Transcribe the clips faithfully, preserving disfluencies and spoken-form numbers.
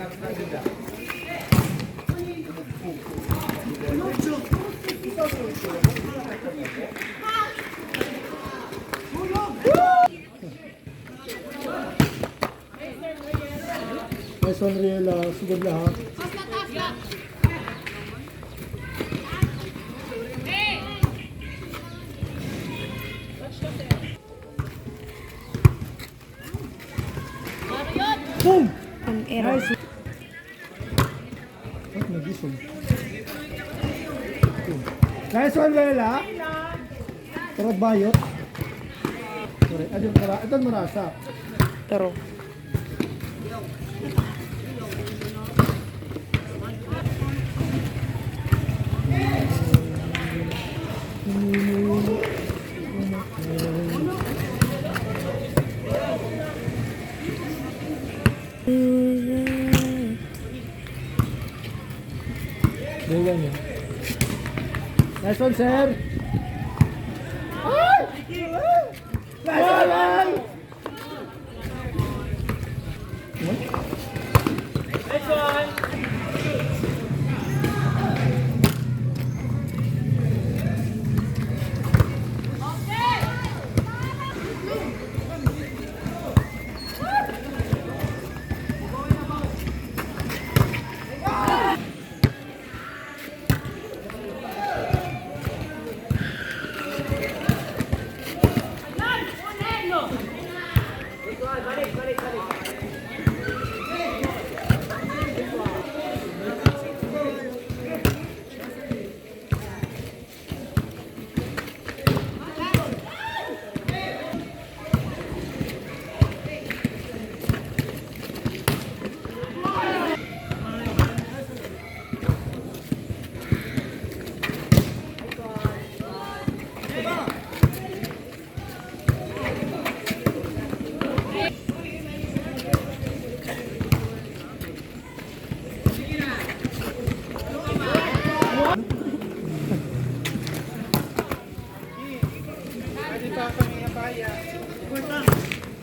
Nice one, Riel, ah, sugod la, ha. Boom! An error. Nice. Ba't nagisog? Nice one, Bella. Tarot bayot. Sorry, adon mara-, adon marasa. Taro. Nice one, sir. Ay! Nice one, man! Nice one!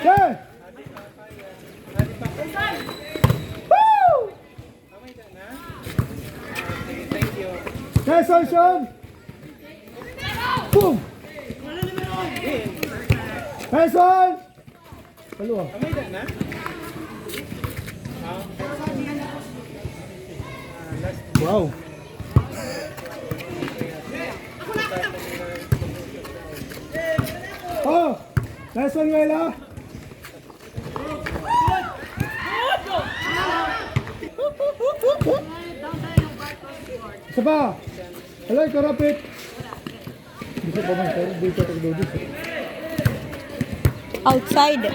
Sir! Woo! Nice one, Sean! Boom! Nice one! Kaluwa. Wow! Oh! Nice one, Wela! Isa pa. Alay, karapit. Gusto pa man, sir. Dito, dito, dito. Outside.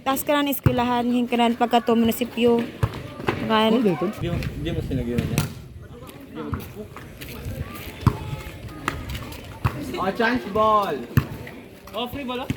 Taas kanan eskwelahan, hin kanan pagkadto munisipyo. Kan- Di mo, di mo sinagyan niya. Oh, chance ball. Oh, free ball, oh.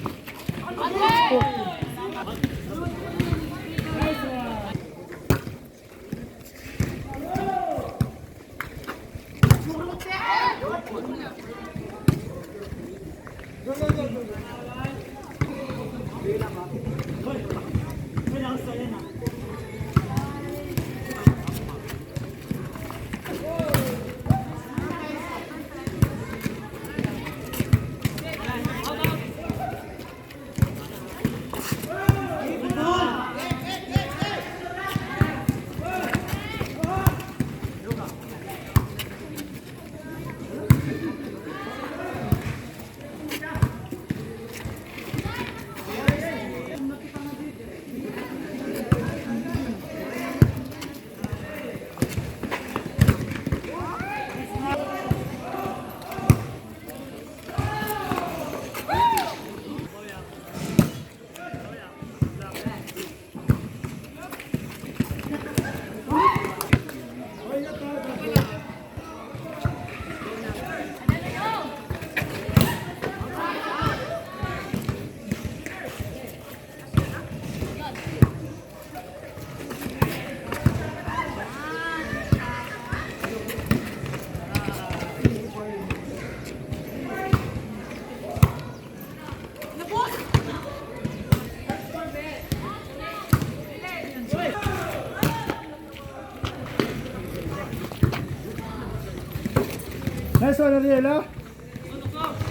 Nice one, Ariela.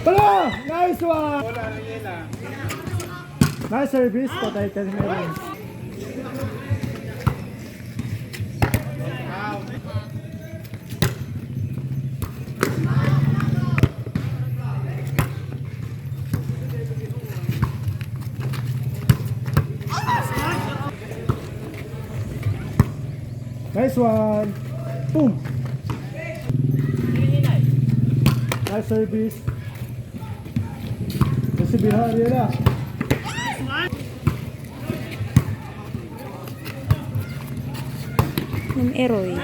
Wala! Nice one! Nice service. Patay ka na. Nice one. Boom. Nice service. Kasi bihari na. Nung eroy.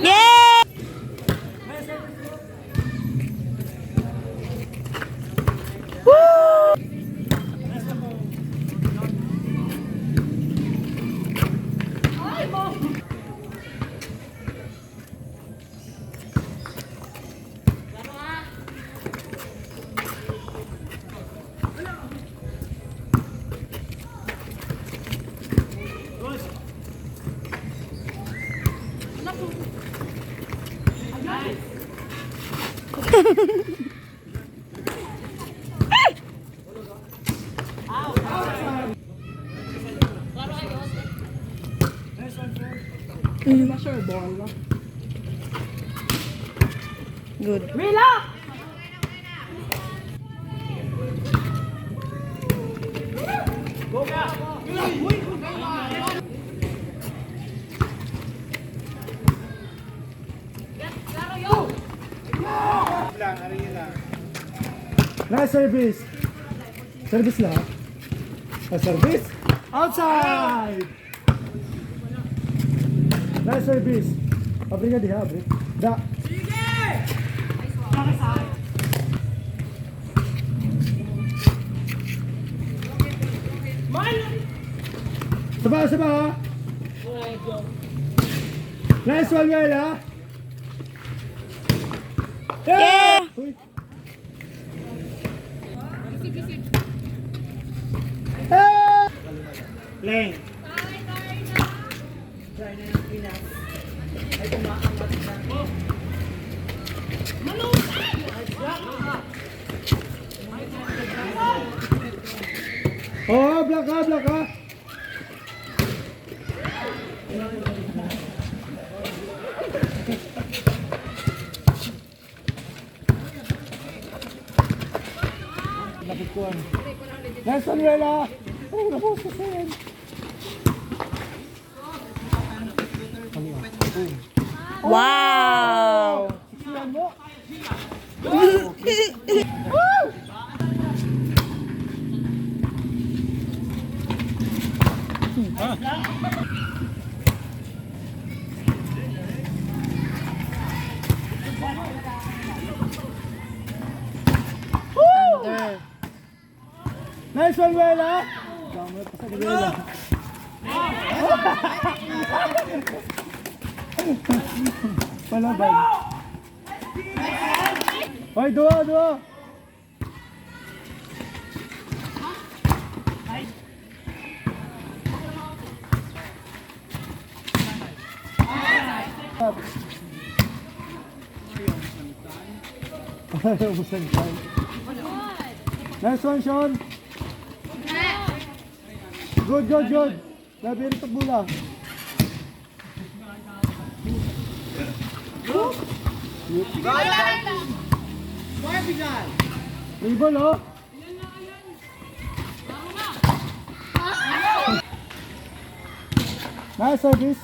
Yay! Woo! Mm. Good. Nice service. Service la. Ah, service. Outside. Nice service. Abri nga diha, abri. Da. Saba, saba, ha? Nice one, Mel, ha? Yeah! Uy. Leng. Oh, block ka, block ka. Lapit ko, ano. Nelson Vela! Oh, naboses na yan. Wow! Siksikan mo. Under. Nice one, Wela. Damo na pa sa Wela. Palabay. Hoy, duha, duha. Nice one, Sean. Good, good, good. Labi rin pag bola. Dribble, oh. Nice service.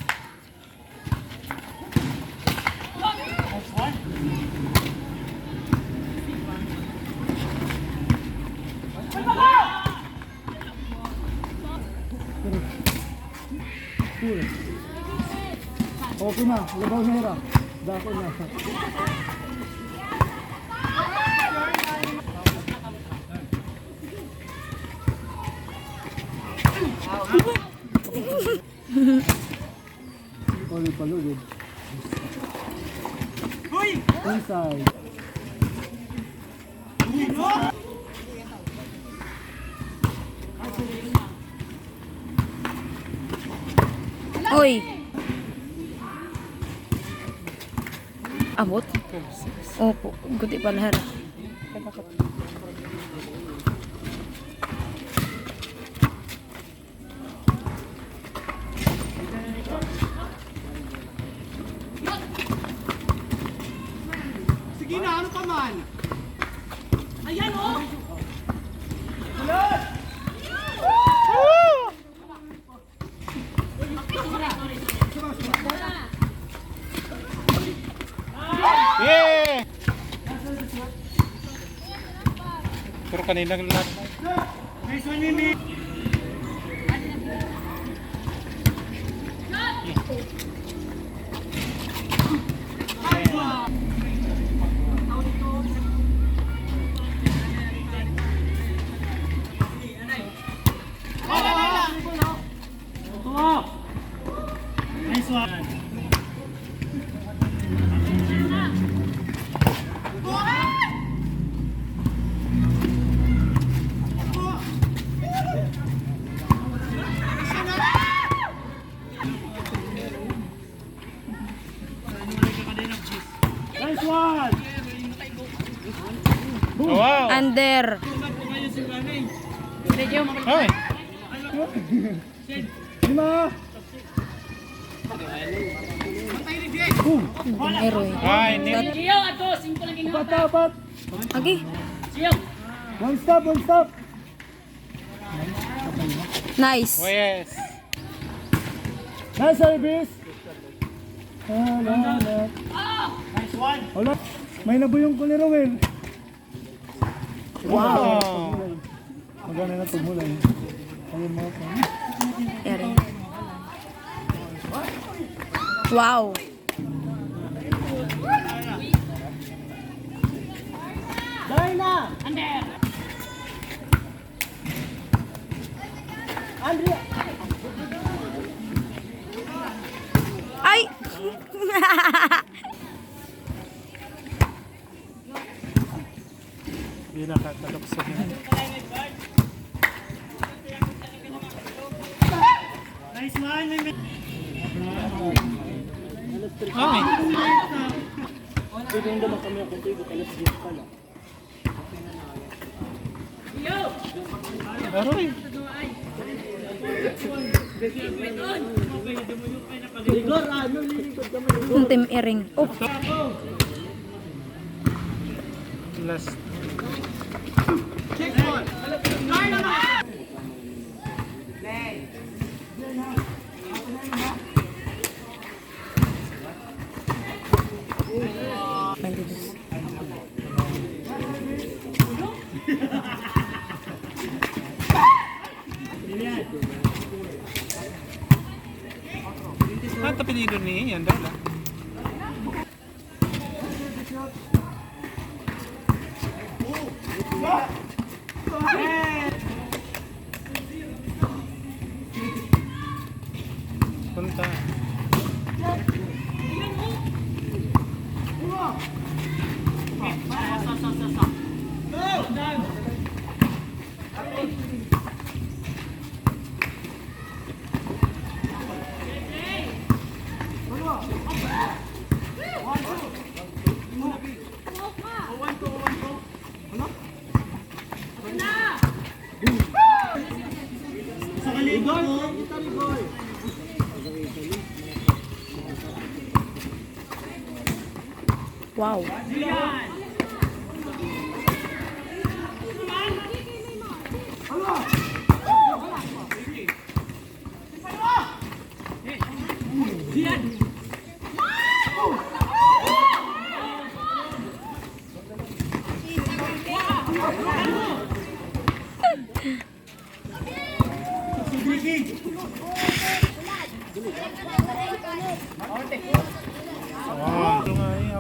Okay na, labaw na hira. Dako na. Uy, palugod. Inside. Uy. Abot? Opo, guti pala hara. Sige na, ano pa man? Ayan, oh! Yeah! Pero kanina lang. Nice one, Mimi. Nice one. Nice one! Wow! Under. Ay! Lima! Meron. Ay, hindi. Apat, apat! Agi. One stop, one stop! Nice. Oh, yes. Nice service. Ah, wala, wala. Nice one. Wala. May nabuyong ko ni Roel. Wow. Magana na pagmulay. Ayun, mga pa. Eri. Wow. Dahil na. Andrea! Ay! Hindi na ka-, kaluksog na. Nice one, may, may. Ay. Pwede naman kami ako, pwede ka, let's get ka na. Aroy. Rigor, ano, lilikod ka, may rigor. Ang Team Iring. Oh. Last. Check one. Ah, tapilido ni Ian daw la. Punta. Wow.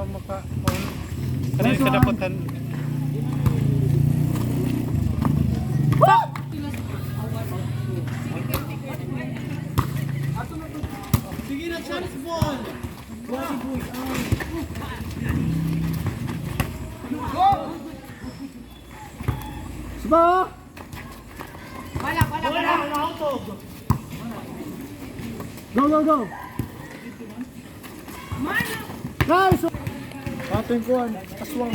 Maka-, ano yung kadaputan? Sige na, chance ball! Suba! Wala, wala, wala. Go, go, go. Nice. Ating kuan, aswang.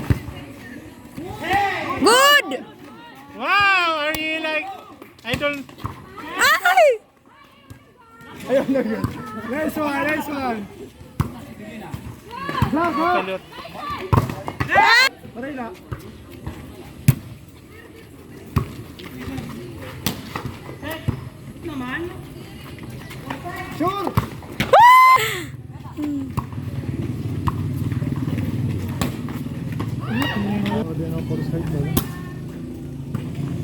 Good! Wow, are you like, I don't. Ay! Ayun na yun. Nice one, nice one. Block, ha? Kalot. Pareha. Sure.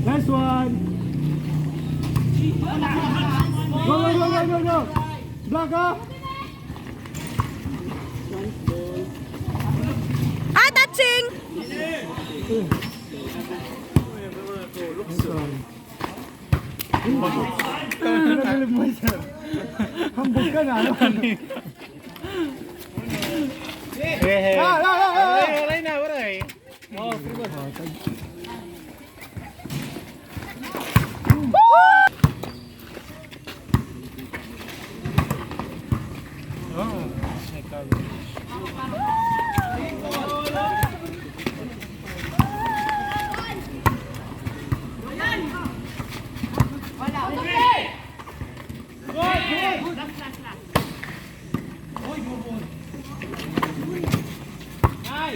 Nice one. Go, go, go, go, go, go. Block, ha? Ah, touching! Hambog ka na, ano? Eh, eh. Ah, ah, ah, ah, ah. Aray, aray na, aray. Oh, free ball. Oh, may coverage. Ay!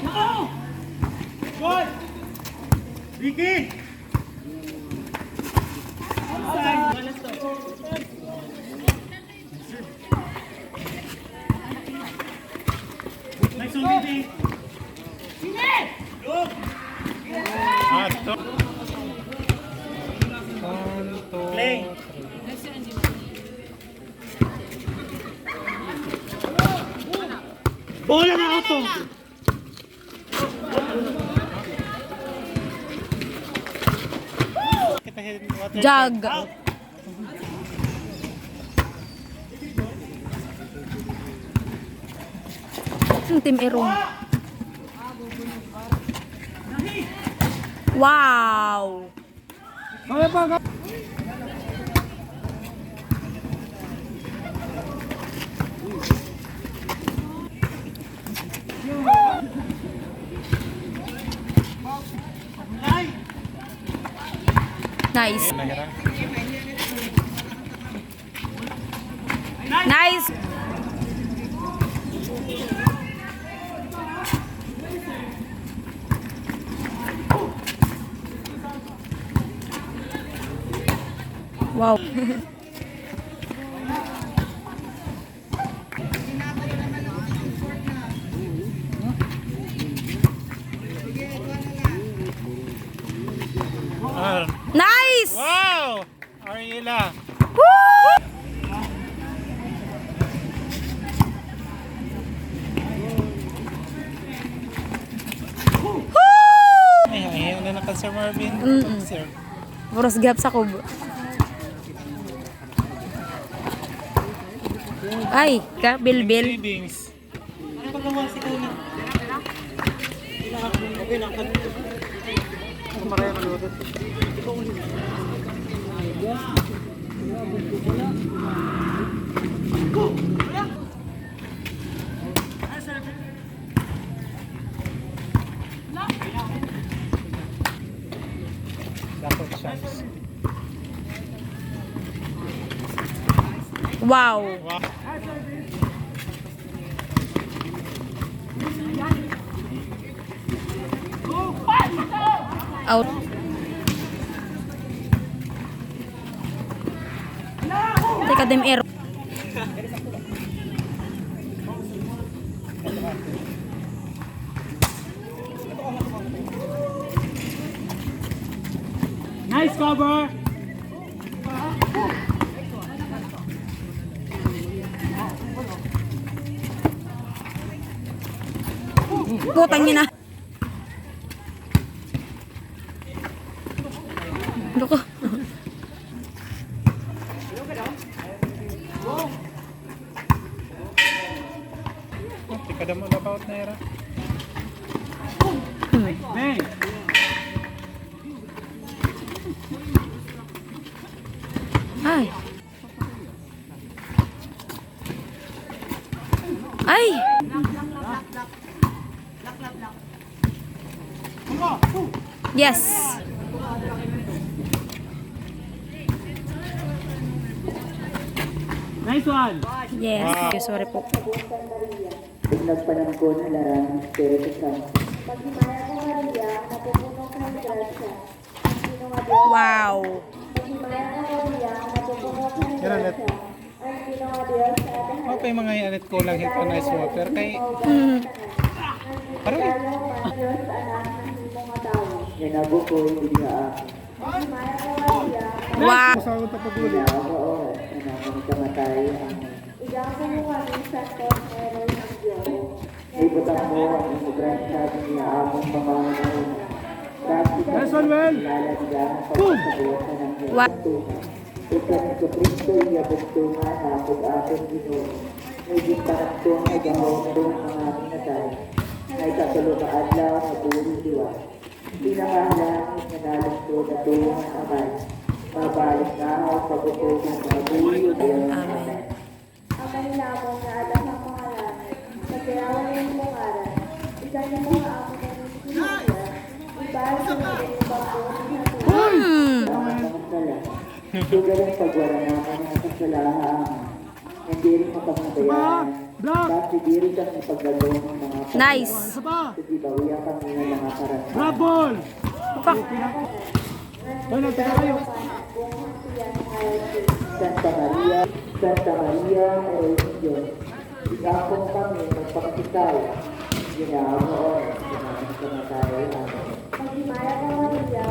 Ah! Wow! Ricky! Nice one, baby. Ato. One, two, play. Bola na ato. Jog. Ang Team Irong. Wow! Nice. Nice. Wow. Nice! Wow! Ariela. Woo! Ay, ay, ano na ka, Sir Marvin? Mm-mm. Sir. Puros gihap sa kubo. Ay, ka, bilbil. Savings. Dapat chance. Wow. Out. Teka, dem error. Nice cover. Putang ina. Loko. Tikadamo na pa out na ira. Bang! Ay. Ay! Yes. Nice one. Yes. Wow. Sorry po. Nagpanamkon halaran ng Espiritu Santo. Maghimaya ka, Maria, napupuno ka ng grasya. Wow. Yan ulit. Ano pa yung mga yan ulit kulang hit on ice water? Kay, mm. Aroy. Yan ako po, hindi nga ako. Wow. Sa unta pag-uli. Yan ako, oh. Yan ako, nagkamatay. Ang Ibutang mo ang imo grasya dinhi ha amon mga hunahuna. Nice one, Wel. Boom! Wa- Ikaw, Jesucristo, iya bugtungan, napod aton Ginoo. Nga ginpanagtong nga gahom nga mga minatay. Nga ikatulo ka adlaw nga buhi liwat. Pinakahalangit nga nalungsod ato nga Amay. Mabalik na ang pagbuto ng mga buhi. Amen. Amen. Amay namon nga ada ka ha mga langit, pagdayawon an imo ngaran, ikanhi mo ha amon an imo kinahanglan, ibalik mo ha amon an imo pagbuot. Hmm. Ang mga sala. Tugalan pagwara namon an mga kasala ha amon. Nga diri mo kami bayaran. Block! Basi diri kami paglagon han mga Nice. Sa gibawian kami han mga karasaan. Bravo! Fuck. Hoy, nagtaka kayo. Santa Maria, Santa Maria, Ina ng Diyos, iampo mo kami nga nagpakasasala, dinhi ha oras nga amon kamatayon. Amen. Maghimaya ka, Maria,